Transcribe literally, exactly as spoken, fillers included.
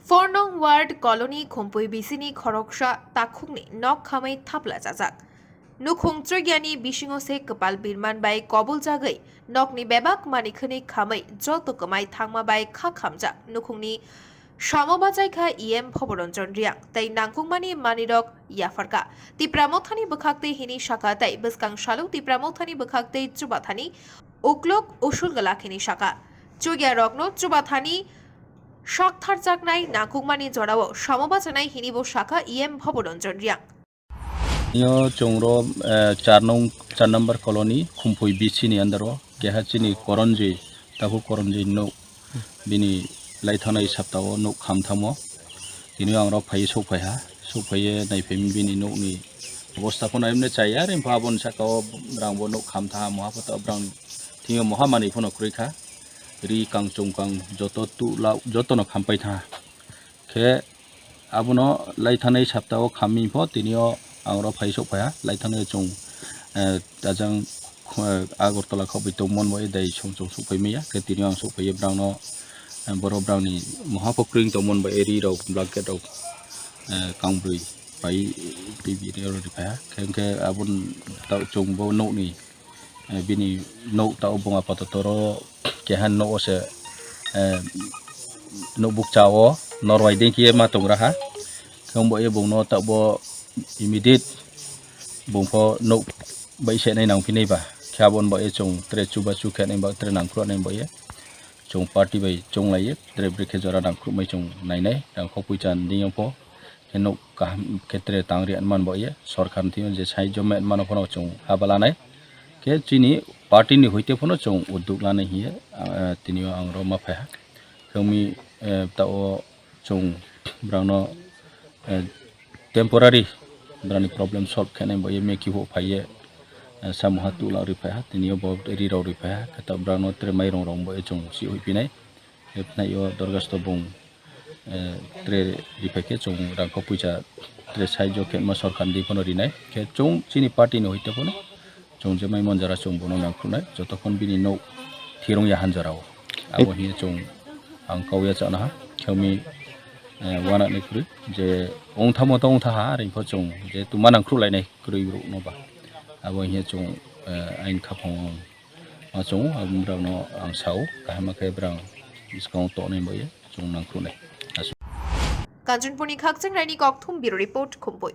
Four nong ward colony Khumpui bisini khoroksa takhukni nok khamwi thapla chajak. Nukhung chroikyani bisingo se kwpal birman bai kobul jagwi nokni bebak manikhwnwi khamwi joto kwmai thangma bai kha khamjak nukhungni samo bachaikha E M Bhoboranjan Reang tei nangkukmani manwirok yapharkha. Tipra Mothani bwkhaktwi hini sakha tei bwskang salo Tipra Mothani bwkhaktwi chubathani uklok usul gwlak hini sakha. Chroikyarokno chubathani saktharjaknai nangkukmani jorao samo bachanai hinibo sakha E M Bhoboranjan Reang. Yo chwngro, eh, char nong, char number colony, Khumpui B C ni under o, keha chini Koronjoi, takhuk Koronjoi nok, bini laithanai sapta o nok khamthamo. Tini ang rok phai sokphaiha, sokphaiye naiphaimi bini nokni obostha phano emne chaya, rimpa aboni saka o rang bo nok khamtha, moha photo brang thingo moha manwi phano kwrwi kha. Ri kang chwng kang joto tu la, joto no khampai tha. Khe abono laithanai sapta o khammi pho tini o ang rok phai sokphaiha, laithanai chwng, eh, ajang, eh, Agartala khobwi tongmon bo e dai song chwng sokphai maya, khe tini o ang sokphaiye brang no, eh, borok brang ni moha pho kwrwng tongmon bo e ri rok blanket rok, eh, kangbrwi pai twi bini oro riphaiha, khe hwnkhe aboni ta chwng bo nokni eh, bini nok ta o bung apato toro keha nok o se, eh, nokbuk cha o norwai dengki ma tongra ha. Khe wng bo e bung no ta bo immediate bung pho nok bai se nai nang phinai ba khe aboni bo e chwng tre chuba chu khe nai ba tre nang khro nai bo e chwng party bai chwng lai e tre bwrwi khe jora nang khro mai chwng nai nai rang kho puisa ding pho. Khe nok kaham khe tre tang ri man bo ye, sorkar ni thing je sahajyo man mano phano chwng haba lanai. Khe chini party ni hoite phano chwng udduk lanai hiye, ah, tini o ang rok ma phaiha. Khe wngmi, eh, ta o chwng brang no, eh, temporary brang ni problem solve khe nai bo ye meki bo phai ye, eh, samuha tula ri phaiha, tini o bo ri rok ri phaiha, khe ta brang no tre mairung rok bo ye chwng si hui phinai. Khe phnai o dorgasto bung, eh, tre riphai khe chwng rang kho puisa tre sahajyo khe ma sorkar ni phano rinai. Khe chwng chini party ni hoite phano chwng je mai mon jora chwng bono nang khunai jotokhon bini nok thirung ya han jora o. Abo hiye chwng ang kau ya chana ha. Khe wngmi, eh, wana ni kwrwi je wng thamo to wng tha ha, ring pho chwng je tuma nang khru lainai kwrwi rok no ba. Abo hiye chwng, eh, ain khaphang o. Ma chwngo, aboni borokno ang sao, kahima khe borang bwskango tongnai bai chwng nangkuknai. Aswk. Kanchanpurni Khakchang Raini kokthum bureau report, Khumpui.